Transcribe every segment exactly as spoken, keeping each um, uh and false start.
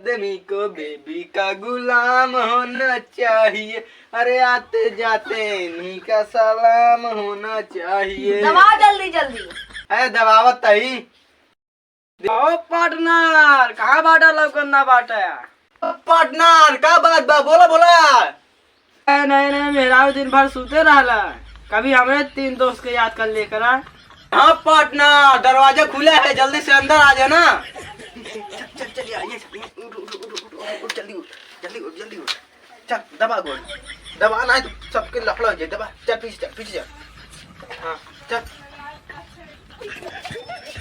आदमी को बेबी का गुलाम होना चाहिए। अरे आते जाते इन्हीं का सलाम होना चाहिए। दबाओ जल्दी जल्दी। अरे दबावत तही। ओ पार्टनर, कहाँ बाटा लौकत ना बाटा? पार्टनर, का बात बा? बोला, बोला। ए, नहीं, नहीं, मेहरारू दिन भर सूते रहला। कभी हमरे तीन दोस्त के याद कर लेकर आ। हाँ पार्टनर, दरवाजा खुला है, जल्दी से अंदर आ जाना। चल, चल, चल, ये, ये, उठ, उठ, जल्दी उठ, जल्दी उठ, जल्दी उठ। चल, दबा गोड़। दबा, नहीं तो सबके लफड़ा हो जाए। दबा, चल पीछे चल, पीछे चल। हाँ, चल।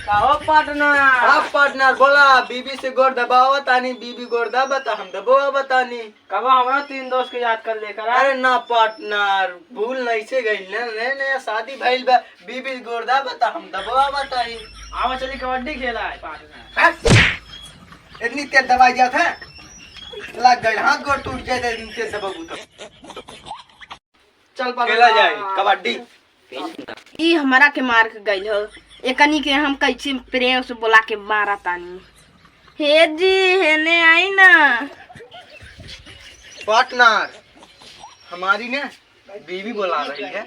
का हो पार्टनर? हाँ पार्टनर, बोला, बीबी से गोड़ दबावा तानी, बीबी गोड़ दबा त हम दबावा तानी। कब हमरा तीन दोस्त के याद कर लेकर आ? अरे ना पार्टनर, भूल नहीं से गइल ना, नया नया शादी भइल बा, बीबी गोड़ दबा त हम दबावा तानी। आवा चली कबड्डी खेला है पार्टनर। हट! इतनी तेज दबाई जात है, लग गइल हाथ गोड़ टूट जाए, इतनी तेज दबाबू तो। चल पार्टनर। खेला जाए कबड्डी। ई हमरा के मार के गइल हो, एकनी के हम कैसे प्रेम से बोला के मारा तानी। हे जी, हेने आई ना। पार्टनर, हमारी ना बीवी बुला रही है,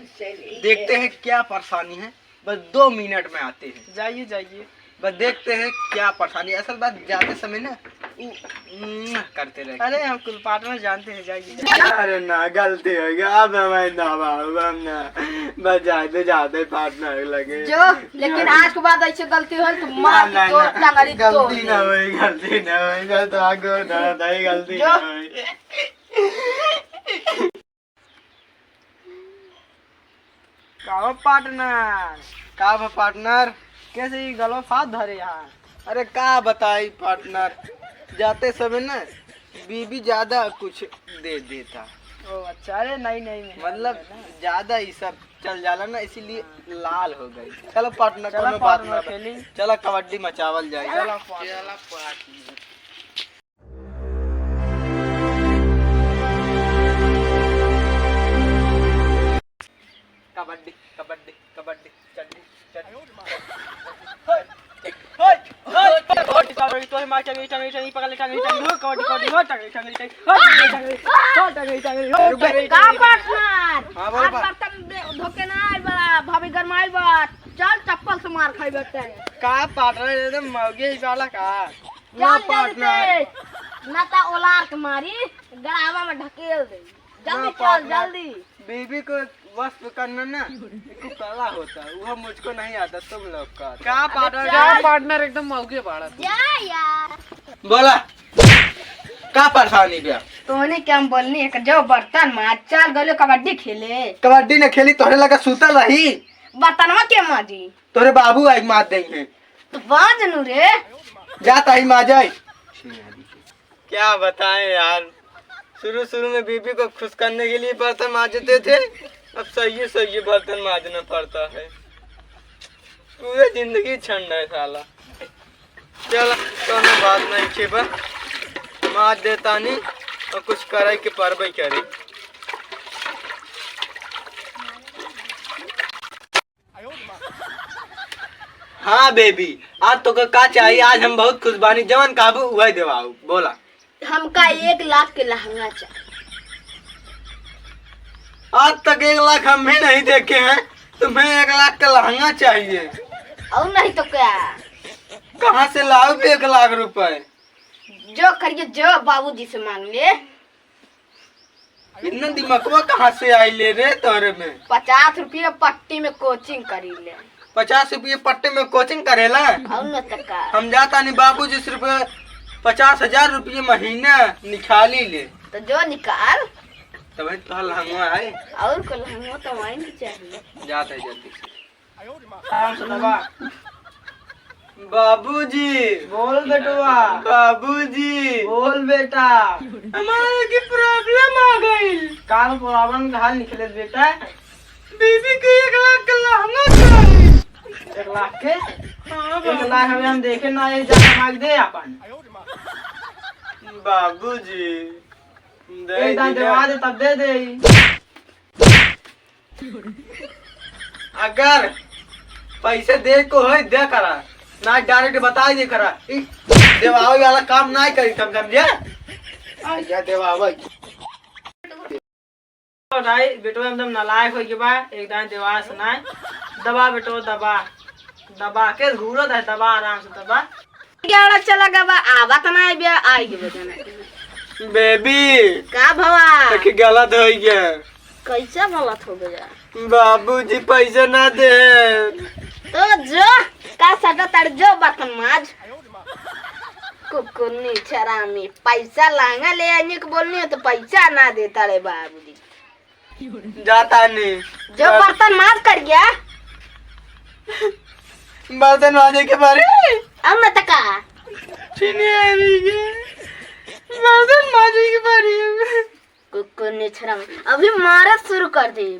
देखते हैं क्या परेशानी है। बस दो मिनट में आते हैं। जाइए, जाइए। बस देखते हैं क्या परेशानी है। असल बात, जाते समय ना उ, उम्म, करते रहे। अरे, हम कुल पार्टनर जानते हैं, जाइए, जाइए। अरे ना, गलती हो गई, अब हमें ना बाबू, हम ना, बस जाते जाते पार्टनर लगे। जो, लेकिन आज के बाद ऐसे गलती हो तो मार ना, के ना, तोड़, ना, टंगड़ी तोड़ गलती ना दे। होई, गलती ना होई, गलत आगो ना, नहीं गलती जो। ना होई। का हो पार्टनर? का बा पार्टनर? कैसे ई गलो फात धरे यहाँ? अरे का बताई पार्टनर, जाते समय ना बीबी ज्यादा कुछ दे देता। ओ अच्छा, अरे नहीं, नहीं, नहीं, मतलब नहीं, नहीं। ज्यादा ई सब चल जाला ना, इसीलिए लाल हो गई। चलो पार्टनर, चलो कोनो बात पार्टनर ना बा। खेली। चलो कबड्डी मचावल जाए। चलो पार्टनर। कबड्डी, कबड्डी, कबड्डी, चड्डी, चड्डी। होय, होय, होय, होय, टंगड़ी, टंगड़ी, टंगड़ी, पकड़ ले, टंगड़ी, टंगड़ी, हो, कबड्डी, कबड्डी, हो, टंगड़ी, टंगड़ी, टंगड़ी, हो, टंगड़ी, टंगड़ी, हो, टंगड़ी, टंगड़ी, हो, टंगड़ी, का टंगड़ी। पार्टनर? हाँ, बोलो आप बा। बर्तन दे-, धो के ना आइल बा, भाभी गरमाइल बा, चल चप्पल से मार खाई बटे। का पार्टनर, एकदम मौगे ही वाला का? ना चल जल्दी पार्टनर। से, ना ता ओलार के मारी, गड़ावा में ढकेल दे। जल्दी ना चल, पार्टनर। जल्दी। बीबी को वश करना ना, एक कला होता है, वो मुझको नहीं आता, तुम लोग का आता। का अबे पार्टनर, चल। का पार्टनर, एकदम मौगे बाड़ा तू। जा यार। बोला, का परेशानी बा? तोहने क्या हम बोलनी है, जो बर्तन माज, चल गलो कबड्डी खेले। कबड्डी न खेली, तोहरे लगा सूतल रही। बर्तनवा के माजी? तोहरे बाबू आई मार देंगे। तो बाज नु रे। जा ताई माँ जाए। क्या बताएं यार, शुरू शुरू में बीबी को खुश करने के लिए बर्तन मांजते थे, अब सही सही बर्तन मांजना पड़ता है। पूरे जिंदगी छंड है साला। चल, कोनो बात नहीं छे बा, मांज देता नहीं और कुछ करे के परबे करे। हाँ बेबी, आज तोका का चाही? आज हम बहुत खुश बानी, जवन कहबू उहे देवाऊ। बोला। हमका एक लाख के लहंगा चाही। आज तक एक लाख हम भी नहीं देखे हैं, तुम्हें एक लाख का लहंगा चाहिए? और नहीं तो क्या? कहाँ से लाओ भी एक लाख रुपए? जो करिए, जो बाबूजी से मांग ले। इतना दिमागवा कहाँ से आई ले रे तोरे में? पचास रुपये पट्टी में कोचिंग करी ले। पचास रुपये पट्टी में कोचिंग करेला? और न त का? हम जाता नहीं बाबूजी से रुपये पचास हजार रुपये महीना निकाली ले। तो जो निकाल। तब तो लहंगा है। और को लहंगा तो वहीं चाहिए। जाता है जल्दी से। आराम से दबा। बाबूजी। बोल बेटवा। बाबूजी। बोल बेटा। हमारे की problem आ गई। का problem का हल निकले बेटा? बीबी के एक लाख का लहंगा चाहिए। एक लाख के? हाँ, एक लाख अभी हम देखे ना, ये जा मांग दे अपन। बाबूजी, दे एक दान दिया। देवा दे, तब दे दे। अगर पैसे दे को है, दे करा, ना, direct बताई दे करा। ई देवावे वाला काम ना करी, तुम समझे? आ गया देवावे। भाई, बेटवा एकदम नालायक हो गया बा, एक दान देवास ना। दबा बेटवा, दबा, दबा के घूरत है, दबा आराम से दबा। गाड़ा चला गवा, आवत ना बे, आई गवा जाना। बेबी। का भवा? देखी गलत हो गया। कैसा गलत हो गया? बाबूजी पैसा ना दे। तो जो, का सदा तड़ जो बर्तन माज। कुकुरनी छरामी, पैसा लांगा ले आने को बोलनी हो तो पैसा ना देता रे बाबूजी। जाता नहीं। जो बर्तन माज कर गया। बर्तन माजे के बारे। अब न तका। चीनी आ रही है। बर्तन माजे के बारे। कुकुर ने छरा में अभी मारत शुरू कर दे।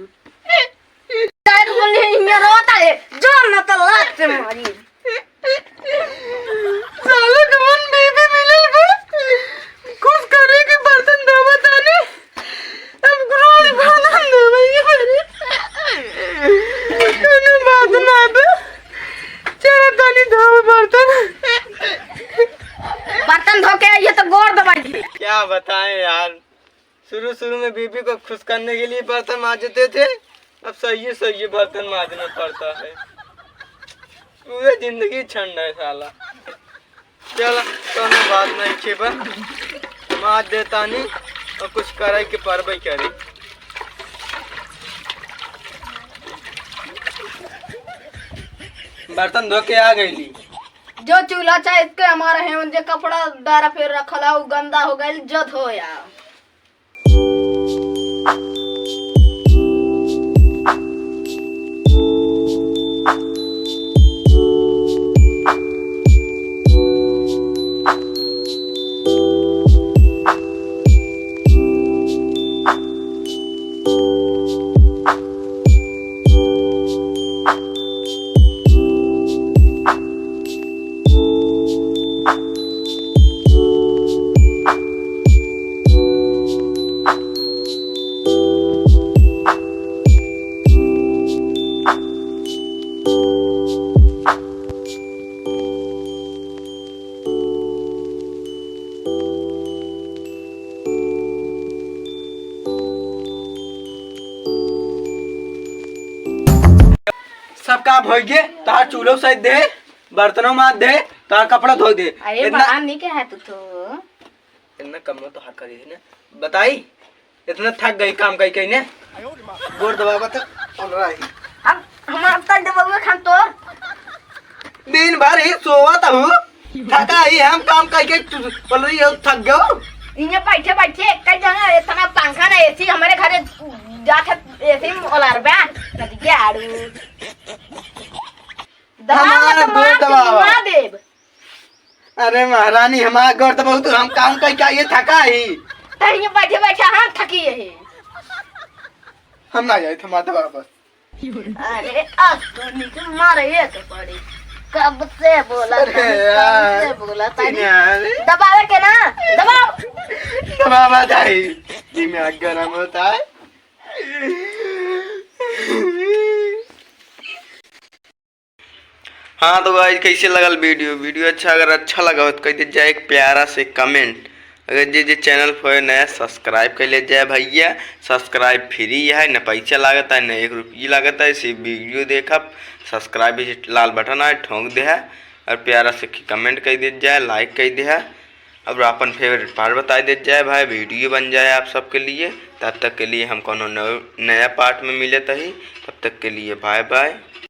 डायरेक्ट बोले, "इन्हें रोता है, जो न तो लात से मारी।" साला कौन बेबी मिलल बा? खुश करे के बर्तन धोवत तानी। अब रोज बर्तन धोवे के पड़ी। कोनो बात ना बा। चला तानी धोवे बर्तन। बर्तन धो के आइए तो गोड़ दबाई। क्या बताएं यार, शुरू शुरू में बीबी को खुश करने के लिए बर्तन मांजते थे, अब सही सही बर्तन मांजना पड़ता है। पूरी जिंदगी छंड है साला। चल, कोनो बात नहीं छे बा, मांज देता नहीं और कुछ करे के परबे करे। बर्तन धो के आ गईली। जो चूल्हा चाहे इसके हमारे हैं, जे कपड़ा डारा फेर रखल है, वो गंदा हो गइल, जो धोया। सब काम होइ गे, तार चूल्हो सहित दे, बर्तनो माज दे, तार कपड़ा धो दे। अरे इतना बड़ा निक है तू तो। इतना कम तो हर करी है ना। बताई, इतना थक गई काम कई कई ने। गोड़ दबावा तो बोल रहा है। अब हमार तो डबल खान तोर। दिन भर ही सोवत हूँ, थका ही हम काम कई कई, तू बोल रही हो थक गयो। इन्हें बैठे बैठे एक ही जगह इतना पंखा ना एसी हमारे घरे जात है, एसी में ओलार बा, नदी के आड़ू। दबावा हमार तो गोड़ मार दबावा। मार देब। अरे महारानी, हमार गोड़ दबाऊ तो हम काम कई कई थका ही। तहिए बैठे बैठे हम थकी है। हम ना जाए, थमा दबा बस। अरे, अब तो निक मारे के पड़ी। कब से बोला अरे तानी, यार। कब से बोला तानी। यार। दबावे के ना, दबाओ। दबावा जाई। दिमाग गरम होता है। हाँ तो गाइस, कैसे लगल वीडियो? वीडियो अच्छा, अगर अच्छा लगा हो तो कह दीजिए एक प्यारा से कमेंट। अगर जे जे चैनल पर नया, सब्सक्राइब कर ले जाए भैया। सब्सक्राइब फ्री है, न पैसा लागत है न एक रुपये लागत है। सिर्फ वीडियो देखब, सब्सक्राइब लाल बटन है, ठोंक दे है और प्यारा से कमेंट कर दे जाए, लाइक कर दे है और अपन फेवरेट पार्ट बता दे जाए भाई, वीडियो बन जाए आप सबके लिए। तब तक के लिए हम कोनो नव-, नया पार्ट में मिलत ही, तब तक के लिए बाय बाय।